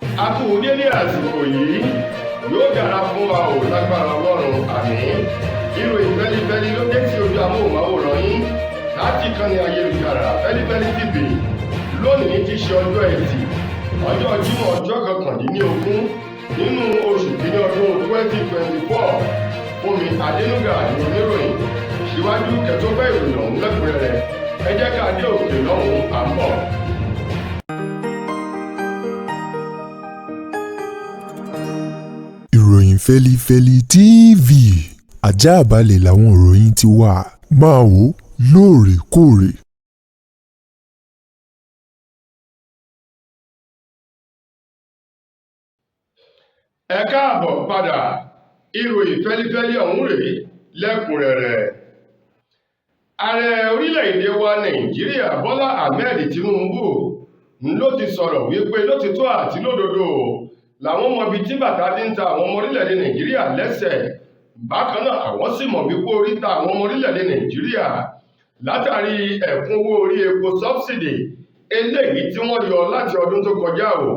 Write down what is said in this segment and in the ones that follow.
A kú dédé àsìkò yìí. Yóò dára fún wa ò lágbára Ọlọ́run, àmín. Ìròyìn fẹ́lifẹ́li ló dé sí ojú amóhùnmáwòrán yín láti ìkànnì ayélujára Fẹ́lifẹ́li TV. Lónìí ti ṣe ọjọ́ Ẹtì, ọjọ́ Jímọ̀, ọjọ́ 19 nínú oṣù kìíní ọdún 2024. Fúnmi Adénúgà ní oníròyìn. Síwájú kẹtó fẹ́ ìròyìn ọ̀hún lẹ́kùnrẹ́rẹ́, ẹ jẹ́ ká dé òkè lọ́hùn-ún, à ń bọ̀. Ìròyìn Fẹ́lifẹ́li TV, ajáàbalẹ̀ làwọn ìròyìn ti wà, máa wò ó lóòrèkóòrè. Ẹ káàbọ̀ padà. Ìròyìn fẹ́lifẹ́li ọ̀hún rèé lẹ́kùnrẹ́rẹ́. Ààrẹ orílẹ̀-èdè wa Nàìjíríà, Bọ́lá Ahmed Tinubu, ló ti sọ̀rọ̀ wípé lótìtọ́ àti lódodo làwọn mọ ibi tí bàtà ti ń ta àwọn ọmọ orílẹ̀-èdè Nàìjíríà lẹ́sẹ̀. Bákan náà, àwọn sì mọ̀ wípé orí ta àwọn ọmọ orílẹ̀-èdè Nàìjíríà látàrí ẹ̀kúnwó orí epo, subsidy, eléyìí tí wọ́n yọ láti ọdún tó kọjá o,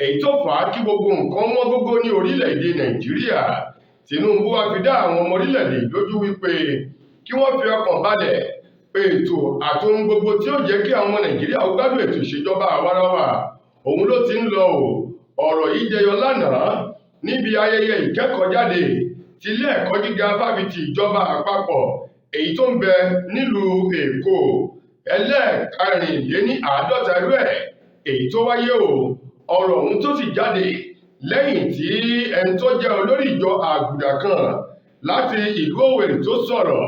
èyí tó fà á kí gbogbo nǹkan wọ́n gógó ní orílẹ̀-èdè Nàìjíríà. Tinubu wá fi dá àwọn ọmọ orílẹ̀-èdè lójú wípé kí wọ́n fi ọkàn balẹ̀ pé ètò àtohun gbogbo tí ó jẹ́ kí àwọn ọmọ Nàìjíríà ó gbádùn ètò ìṣèjọba àwarawa òun ló ti ń lọ o. Ọ̀rọ̀ yìí jẹyọ lánàá níbi ayẹyẹ ìkẹ́kọ̀ọ́jáde ti ilé ẹ̀kọ́ gíga fáfitì ìjọba àpapọ̀ èyí tó ń bẹ nílùú Èkó, ẹlẹ́ẹ̀karìnléní 50 irú ẹ̀ èyí tó wáyé o. Ọ̀rọ̀ ọ̀hún tó sì jáde lẹ́yìn tí ẹni tó jẹ́ olórí ìjọ àgùdà kan láti ìlú Òwèrì tó sọ̀rọ̀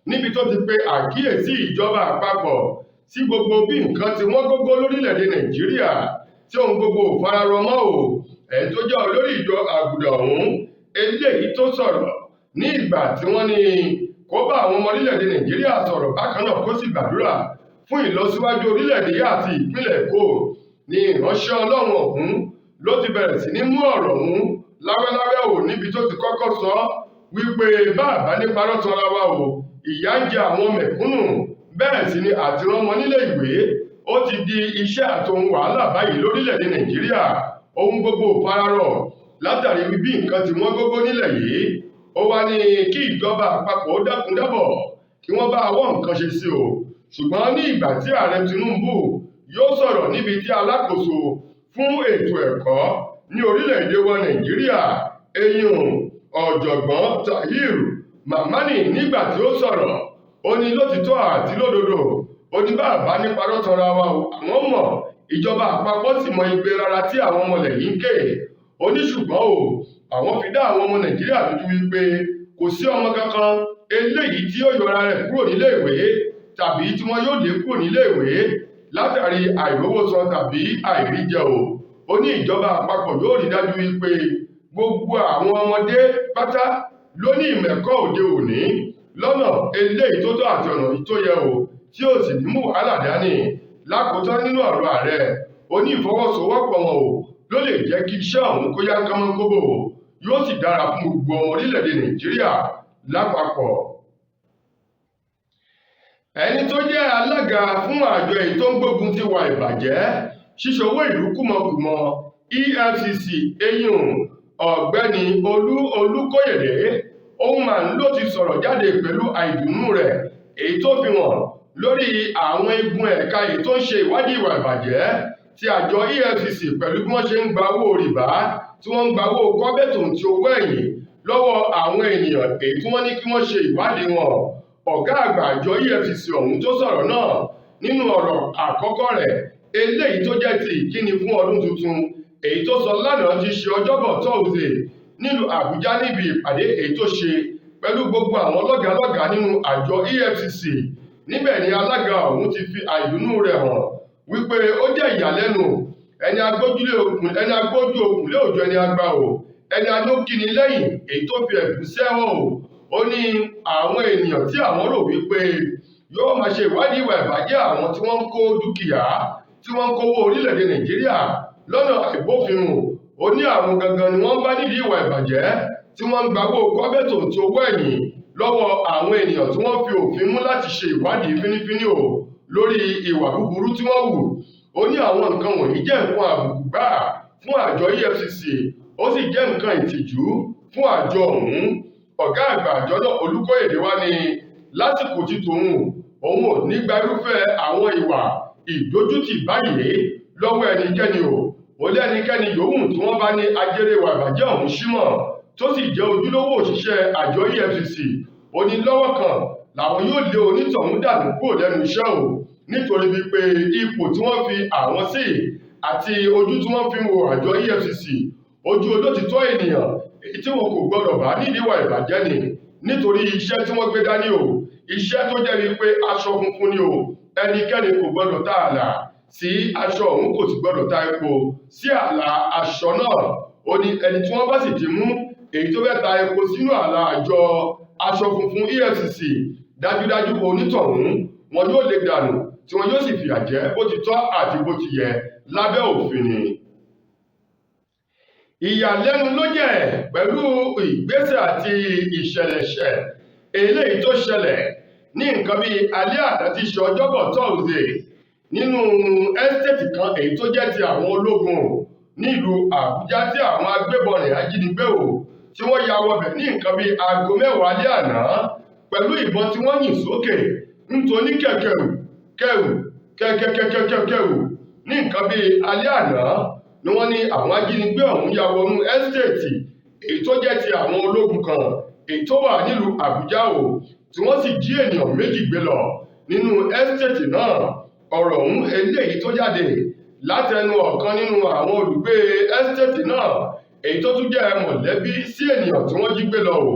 níbi tó ti pe àkíyèsí ìjọba àpapọ̀ sí gbogbo bí nǹkan ti wọ́n gógó lórílẹ̀‐èdè Nàìjíríà, tí ohun gbogbo ò fararọ mọ́ o. Ẹni tó jẹ́ olórí ìjọ àgùdà ọ̀hún eléyìí tó sọ̀rọ̀ ní ìgbà tí wọ́n ní kó bá àwọn ọmọ orílẹ̀-èdè Nàìjíríà sọ̀rọ̀, bákan náà kó sì gbàdúrà fún ìlọsíwájú orílẹ̀-èdè yìí àti ìpínlẹ̀ Èkó, ní ìránṣẹ́ Ọlọ́run ọ̀hún ló ti bẹ̀rẹ̀ sí ní mú ọ̀rọ̀ ọ̀hún láwẹ́láwẹ́ ò, níbi tó ti kọ́kọ́ sọ wípé bá àbá ní parọ́ tanra wa o, ìyà ń jẹ àwọn mẹ̀kúnnù, bẹ́ẹ̀ sì ni àtirán wọn nílé ìwé ó ti di iṣẹ́ àtohun wàhálà báyìí lórílẹ̀-èdè Nàìjíríà. Ohun gbogbo ò fararọ̀ látàrí bí nǹkan tí wọ́n gógó nílẹ̀ yìí. Ó wá ní kí ìjọba àpapọ̀ ó dákun dábọ̀ kí wọ́n bá wọ́n nǹkan ṣe sí o. Ṣùgbọ́n ní ìgbà tí ààrẹ Tinubu yóò sọ̀rọ̀ níbi tí alákòóso fún ètò ẹ̀kọ́ ní orílẹ̀-èdè wa Nàìjíríà, eyín ọ̀jọ̀gbọ́n Tahir Mamani, nígbà tí ó sọ̀rọ̀, ó ní lótìtọ́ àti lódodo, ó ní bàbá ní parọ́ tanra wa o, àwọn mọ̀, ìjọba àpapọ̀ sì mọ igbe rárá tí àwọn ọmọ ilẹ̀ yìí ń ké. Ó ní ṣùgbọ́n o, àwọn fi dá àwọn ọmọ Nàìjíríà lójú wípé kò sí ọmọ kankan eléyìí tí yóò yọra rẹ̀ kúrò nílé ìwé tàbí tí wọ́n yóò lé kúrò nílé ìwé látàrí àìrówó san tàbí àìríjẹ o. Ó ní ìjọba àpapọ̀ yóò rí dájú wípé gbogbo àwọn ọmọdé pátá ló ní ìmọ̀ ẹ̀kọ́ òde òní lọ́nà eléyìí tó tọ́ àti ọ̀nà tó yẹ o, tí ó sì ní mú wàhálà dání. Lákòótán nínú ọ̀rọ̀ ààrẹ, ó ní ìfọwọ́sowọ́pọ̀ wọn o ló lè jẹ́ kí iṣẹ́ ọ̀hún kó yá kánmọ́nkóbó, yóò sì dára fún gbogbo ọmọ orílẹ̀-èdè Nàìjíríà lápapọ̀. Ẹni tó jẹ́ alága fún àjọ èyí tó ń gbógun ti wà ìbàjẹ́, ṣíṣòwò ìlú kúmọkùmọ, EFCC, eyín ọ̀gbẹ́ni Olú Olúkóyèdé, òun mà ló ti sọ̀rọ̀ jáde pẹ̀lú àìdùnnú rẹ̀ èyí tó fi hàn lórí àwọn igun ẹ̀ka èyí tó ń ṣe ìwádìí ìwà ìbàjẹ́ ti àjọ EFCC, pẹ̀lú bí wọ́n ṣe ń gba owó rìbá, tí wọ́n ń gba owó kọ́bẹ̀tò tí owó ẹ̀yìn lọ́wọ́ àwọn ènìyàn èyí tí wọ́n ní kí wọ́n ṣe ìwádìí wọn. Ọ̀gá àgbà àjọ EFCC ọ̀hún tó sọ̀rọ̀ náà nínú ọ̀rọ̀ àkọ́kọ́ rẹ̀ eléyìí tó jẹ́ ti ìkíni fún ọdún tuntun èyí tó sọ lánàá ti ṣe ọjọ́bọ̀ tọ́sídẹ̀ẹ́ nílùú Àbújá, níbi ìpàdé èyí tó ṣe pẹ̀lú gbogbo àwọn lọ́gàálọ́gàá nínú àjọ EFCC. Níbẹ̀ ni alága ọ̀hún ti fi àìdùnnú rẹ̀ hàn wípé ó jẹ́ ìyàlẹ́nu, ẹni agbójú okùn lé òjò, ẹni àgbà o, ẹni alókìní lẹ́yìn èyí tó fi ẹ̀bùn sẹ́wọ̀n o. Ó ní àwọn ènìyàn tí àwọn rò wípé yóò máa ṣe ìwádìí ìwà ìbàjẹ́ àwọn tí wọ́n ń kó dúkìá, tí wọ́n ń kówó orílẹ̀-èdè Nàìjíríà lọ́nà àìbófinmu, ó ní àwọn gangan ni wọ́n bá nídìí ìwà ìbàjẹ́ tí wọ́n ń gbawó kọ́bẹ̀tò tí owó ẹ̀yìn lọ́wọ́ àwọn ènìyàn tí wọ́n fi òfin mú láti ṣe ìwádìí fínífíní o lórí ìwà búburú tí wọ́n wù. Ó ní àwọn nǹkan wọ̀nyí jẹ́ nǹkan àbùkù gbáà. fún àjọ EFCC, ó sì jẹ́ nǹkan ìtìjú fún àjọ ọ̀hún. Ọ̀gá àgbà àjọ náà Olúkóyèdé wá ní lásìkò tí tòun òun ò ní gba irúfẹ́ àwọn ìwà ìdójútì báyìí lọ́wọ́ ẹnikẹ́ni o. Ó lé ẹnikẹ́ni yòówù tí wọ́n bá ní ajere ìwà ìbàjẹ́ ọ̀hún símọ̀ tó sì jẹ́ ojúlówó òṣìṣẹ́ àjọ EFCC, ó ní lọ́wọ́ kan làwọn yóò lé onítọ̀hún dànù kúrò lẹ́nu iṣẹ́ o, nítorí wípé ipò tí wọ́n fi àwọn sí àti ojú tí wọ́n fi ń wo àjọ EFCC, ojú olótìtọ́ ènìyàn èyí tí wọn kò gbọdọ̀ bá nídìí ìwà ìbàjẹ́ ni, nítorí iṣẹ́ tí wọ́n gbé dání o, iṣẹ́ tó jẹ́ wípé aṣọ funfun ni o, ẹnikẹ́ni kò gbọdọ̀ ta ààlà sí aṣọ ọ̀hún, kò sì gbọdọ̀ ta epo sí ààlà aṣọ náà. Ó ní ẹni tí wọ́n bá sì ti mú èyí tó fẹ́ ta epo sínú ààlà àjọ aṣọ funfun EFCC, dájúdájú onítọ̀hún wọn yóò lè dànù tí wọn yóò sì fìyà jẹ bó ti tọ́ àti bó ti yẹ lábẹ́ òfin ni. Ìyàlẹ́nu ló jẹ́ pẹ̀lú ìgbésẹ̀ àti ìṣẹ̀lẹ̀ṣẹ̀ eléyìí tó ṣẹlẹ̀ ní nǹkan bíi alẹ́ àná tí ṣe ọjọ́bọ̀ Thursday nínú ẹ́stéètì kan èyí tó jẹ́ ti àwọn ológun nílùú Àbújá tí àwọn agbébọn rìn ajínigbé o tí wọ́n ya wọbẹ̀ ní nǹkan bíi aago 10 alẹ́ àná pẹ̀lú ìbọn tí wọ́n yìn sókè nítorí kẹ̀kẹ̀rù kẹrù kẹ̀kẹ̀kẹ̀kẹ̀kẹ̀rù ní nǹkan bíi alẹ́ àná ni wọ́n ní àwọn ajínigbé ọ̀hún ya wọnú ẹ́stéètì èyí tó jẹ́ ti àwọn ológun kan èyí tó wà nílùú Àbújá o, tí wọ́n sì jí ènìyàn méjì gbé lọ nínú ẹ́stéètì náà. Ọ̀rọ̀ ọ̀hún eléyìí tó jáde látẹnu ọ̀kan nínú àwọn olùgbé ẹ́stéètì náà èyí tó tún jẹ́ mọ̀lẹ́bí sí ènìyàn tí wọ́n jí gbé lọ o,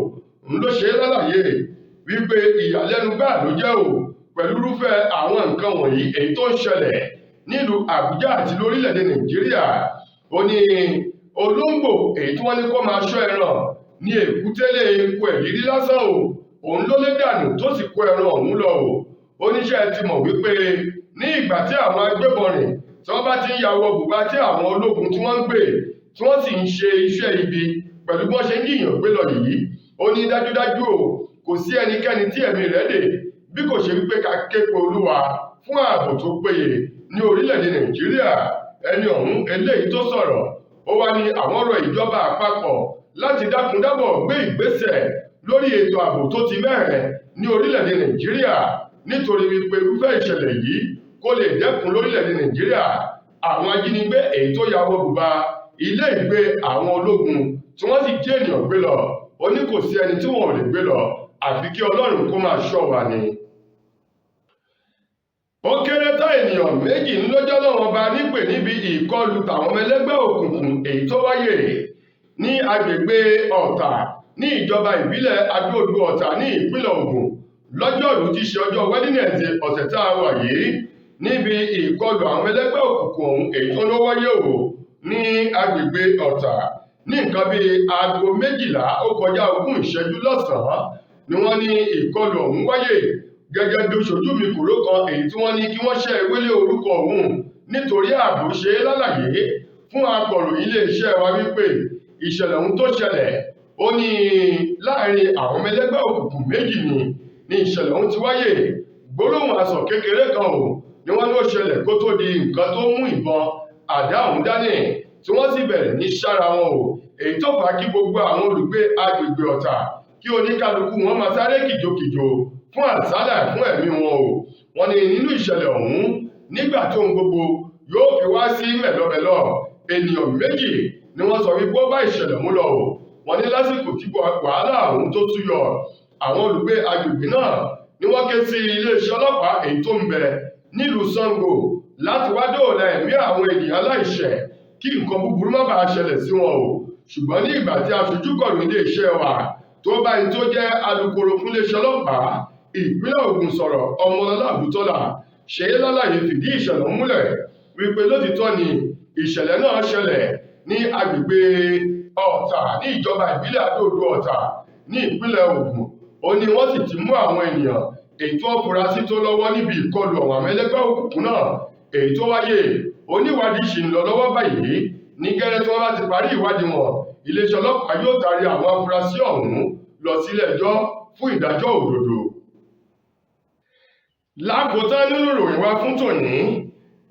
ń ló ṣe lálàyé wípé ìyàlẹ́nu gbáà ló jẹ́ o pẹ̀lú irúfẹ́ àwọn nǹkan wọ̀nyí èyí tó ń ṣẹlẹ̀ nílùú Àbújá àti lórílẹ̀‐èdè Nàìjíríà. Ó ní olóńgbò èyí tí wọ́n ní kó máa ṣọ́ ẹran ní èkútélé eku ẹ̀rírí lásán o, òun ló lé dànù tó sì kó ẹran ọ̀hún lọ o. Oníṣẹ́ ti mọ̀ wípé ní ìgbà tí àwọn agbébọn rìn tí wọ́n bá ti ń ya wọ bùbá tí àwọn ológun tí wọ́n ń gbé tí wọ́n sì ń ṣe iṣẹ́ ibi pẹ̀lú bí wọ́n ṣe ń jìyàn gbé lọ yìí, ó ní dájúdájú o kò sí ẹnikẹ́ni tí ẹ̀mí rẹ̀ dè bí kò ṣe wípé ká ké pe Olúwa fún ààbò tó péye ní orílẹ̀-èdè Nàìjíríà. Ẹni ọ̀hún eléyìí tó sọ̀rọ̀ ó wá ní àwọn rọ ìjọba àpapọ̀ láti dákúndábọ̀ gbé ìgbésẹ̀ lórí ètò ààbò tó ti mẹ́hẹ̀ ní orílẹ̀-èdè Nàìjíríà, nítorí wípé irúfẹ́ ìṣẹ̀lẹ̀ yìí kó lè dẹ́kun lórílẹ̀-èdè Nàìjíríà. Àwọn ajínigbé èyí tó ya wọ bùbá ilé ìgbé àwọn ológun tí wọ́n sì jí ènìyàn gbé lọ, ó ní kò sí ẹni tí wọn ò lè gbé lọ àfi kí Ọlọ́run kó máa ṣọ́ wa ni. Ó kéré tán ènìyàn méjì ńlọ́jọ́ lọ́wọ́ bá nípè níbi ìkọlù tàwọn ọmọ ẹlẹ́gbẹ́ òkùnkùn èyí tó wáyé ní agbègbè Ọ̀tà ní ìjọba ìbílẹ̀ Adó-Odò Ọ̀tà ní ìpínlẹ̀ Ògùn lọ́jọ́rùú tí ṣe ọjọ́ Wednesday ọ̀sẹ̀ tá a wà yìí, níbi ìkọlù àwọn ẹlẹ́gbẹ́ òkùnkùn ọ̀hún èyí tó ló wáyé o ní agbègbè Ọ̀tà ní nǹkan bíi aago 11:20 lọ́sàn-án ni wọ́n ní ìkọlù ọ̀hún wáyé. Gẹ́gẹ́ bí oṣojú mi kòró kan èyí tí wọ́n ní kí wọ́n ṣẹ́ ewélé orúkọ òun nítorí ààbò ṣe é lálàyé fún akọ̀ròyìn iléeṣẹ́ wa wípé ìṣẹ̀lẹ̀ ọ̀hún tó ṣẹlẹ̀ ó ní láàrin àwọn ọmọ ẹlẹ́gbẹ́ òkùnkùn méjì ni ìṣẹ̀lẹ̀ ọ̀hún ti wáyé. Gbólóhùn asọ̀ kékeré kan ò ní wọ́n ló ṣẹlẹ̀ kó tó di nǹkan tó mú ìbọn àdá ọ̀hún dání tí wọ́n sì bẹ̀rẹ̀ ní sára wọn o, èyí tó fà á kí gbogbo àwọn olùgbé agbègbè Ọ̀tà kí oníkálukú wọn máa sáré kìjokìjo fún àsálà fún ẹ̀mí wọn o. Wọ́n ní nínú ìṣẹ̀lẹ̀ ọ̀hún nígbà tó ń gbogbo yóò fi wá sí mẹ̀lọ́mẹ̀lọ́ ènìyàn méjì ni wọ́n sọ wípé ó bá ìṣẹ̀lẹ̀ mú lọ o. Wọ́n ní lásìkò tí wàhálà ọ̀hún tó súyọ, àwọn olùgbé agbègbè náà ni wọ́n ké sí iléeṣẹ́ ọlọ́pàá èyí tó ń bẹ nílùú Ṣàngó láti wá dóòlà ẹ̀mí àwọn ènìyàn aláìṣẹ̀ kí nǹkan búburú má bàa ṣẹlẹ̀ sí wọn o. Ṣùgbọ́n ní ìgbà tí aṣojú kọ̀ròyìn iléeṣẹ́ wa tó bá ẹni tó jẹ́ alukoro fún iléeṣẹ́ ọlọ́pàá ìpínlẹ̀ Ògùn sọ̀rọ̀, Ọmọlọ́lá Àbútọ́lá ṣe é lálàyé fìdí ìṣẹ̀lẹ̀ múlẹ̀ wípé lótìtọ́ ni ìṣẹ̀lẹ̀ náà ṣẹlẹ̀ ní agbègbè Ọ̀tà ní ìjọba ìbílẹ̀ Adó-Odò Ọ̀tà ní ìpínlẹ̀ Ògùn. Ó ní wọ́n sì ti mú àwọn ènìyàn èyí tó fura sí tó lọ́wọ́ níbi ìkọlù àwọn ọmọ ẹlẹ́gbẹ́ òkùnkùn náà èyí tó wáyé. Oníwádìí ṣì ń lọ lọ́wọ́ báyìí. Ní gẹ́rẹ́ tí wọ́n bá ti parí ìwádìí wọn, iléeṣẹ́ ọlọ́pàá yóò taari àwọn afurasí ọ̀hún lọ sílé ẹjọ́ fún ìdájọ́ òdodo. Lákòótán nínú ìròyìn wa fún tòní,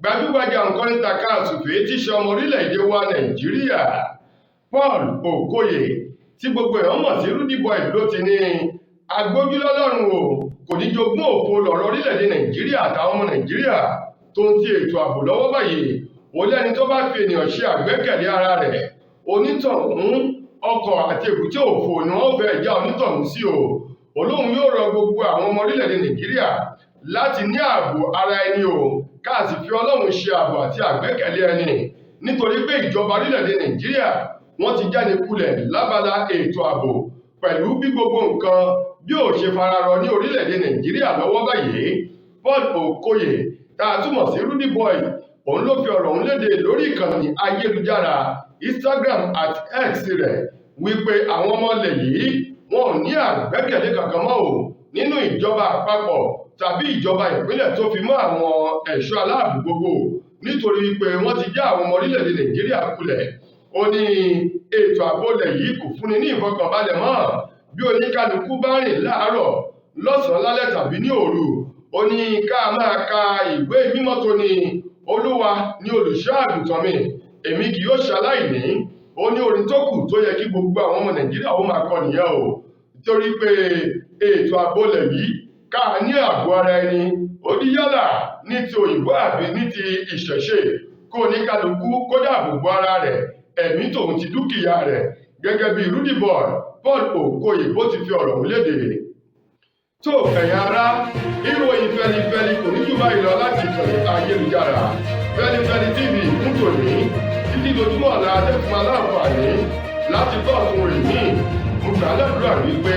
Gbajúgbajà òǹkọrin tàka-sùfèé tí ṣe ọmọ orílẹ̀-èdè wa Nàìjíríà, Paul Okoye, tí gbogbo èèyàn mọ̀ sí Rudy Boy, ló ti ní agbójúlọ́lọ́run o kò ní jogún òfo lọ̀rọ̀ orílẹ̀-èdè Nàìjíríà àtàwọn ọmọ Nàìjíríà tó ń ti ètò ààbò lọ́wọ́ báyìí. Ó lẹ́ni tó bá fi ènìyàn ṣe àgbẹ́kẹ̀lé ara rẹ̀, onítọ̀hún ọkọ̀ àti èbúté òfo ni wọ́n fẹ́ já onítọ̀hún sí o. Olóhùn yóò rọ gbogbo àwọn ọmọ orílẹ̀-èdè Nàìjíríà láti ní ààbò ara ẹni o, ká sì fi Ọlọ́run ṣe ààbò àti àgbẹ́kẹ̀lé ẹni, nítorí pé ìjọba orílẹ̀-èdè Nàìjíríà wọ́n ti jáde kulẹ̀ lábala ètò ààbò pẹ̀lú bí gbogbo nǹkan bí ò ṣe fararọ ní orílẹ̀-èdè Nàìjíríà lọ́wọ́ báyìí. Paul Okoye, tá a túmọ̀ sí Rudy Boy, òun ló fi ọ̀rọ̀ òun léde lórí ìkànnì ayélujára Instagram at X rẹ̀ wípé àwọn ọmọ ilẹ̀ yìí wọn ò ní àgbẹ́kẹ̀lé kankan mọ́ o nínú ìjọba àpapọ̀ tàbí ìjọba ìpínlẹ̀ tó fi mọ́ àwọn ẹ̀ṣọ́ aláàbò gbogbo, nítorí wípé wọ́n ti já àwọn ọmọ orílẹ̀-èdè Nàìjíríà kulẹ̀. Ó ní ètò ààbò ilẹ̀ yìí kò fúnni ní ìfọkànbalẹ̀ mọ́ bí oníkálukú bá rìn láàárọ̀, lọ́sàn-án, lálẹ́ tàbí ní òru. Ó ní ká máa ka ìwé mímọ́ tó ní Olúwa ní olùṣọ́ àgùntàn mi, èmi kì yóò ṣaláìní. Ó ní orin tó kù tó yẹ kí gbogbo àwọn ọmọ Nàìjíríà ó máa kọ nìyẹn o, torí pé ètò ààbò ilẹ̀ yìí, ká ní ààbò ara ẹni, ó ní yálà ní ti òyìnbó àbí ní ti ìṣẹ̀ṣe, kó oníkálukú kó dáàbò bo ara rẹ̀, ẹ̀mí tòun ti dúkìá rẹ̀, gẹ́gẹ́ bí Rudy Boy Paul Okoye bó ti fi ọ̀rọ̀ léde. Tó ẹ̀yin ará, ìròyìn fẹlifẹli kò ní jù báyìí lọ láti ìkànnì ayélujára Fẹlifẹli TV fún tòní. Títí dojúmọ́ ọ̀la tẹ́tùmọ̀ aláǹfààní láti gbọ́ ọ̀tún rè mí, mo gbà á ládùúrà wípé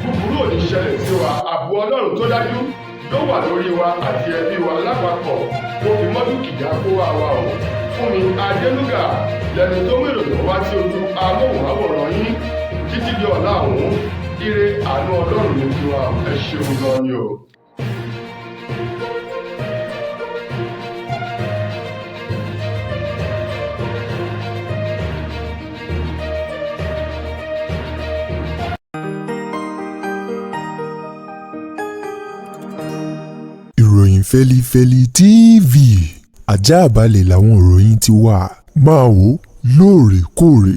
búburú ò ní ṣẹlẹ̀ sí wa, ààbò Ọlọ́run tó dájú yóò wà lórí wa àti ẹbí wa lápapọ̀, kó fi mọ́ dúkìá kó wá wa o. Fúnmi Adélúgà lẹni tó mú ìròyìn wá sí ojú amóhùnmáwòrán yín. Títí di ọ̀la ọ̀hún, ire àánú Ọlọ́run ní tiwa. Ẹ ṣeun gan ni o. Ìròyìn Fẹ́lifẹ́li TV, ajáàbalẹ̀ làwọn ìròyìn ti wà. Máa wò lóòrèkóòrè.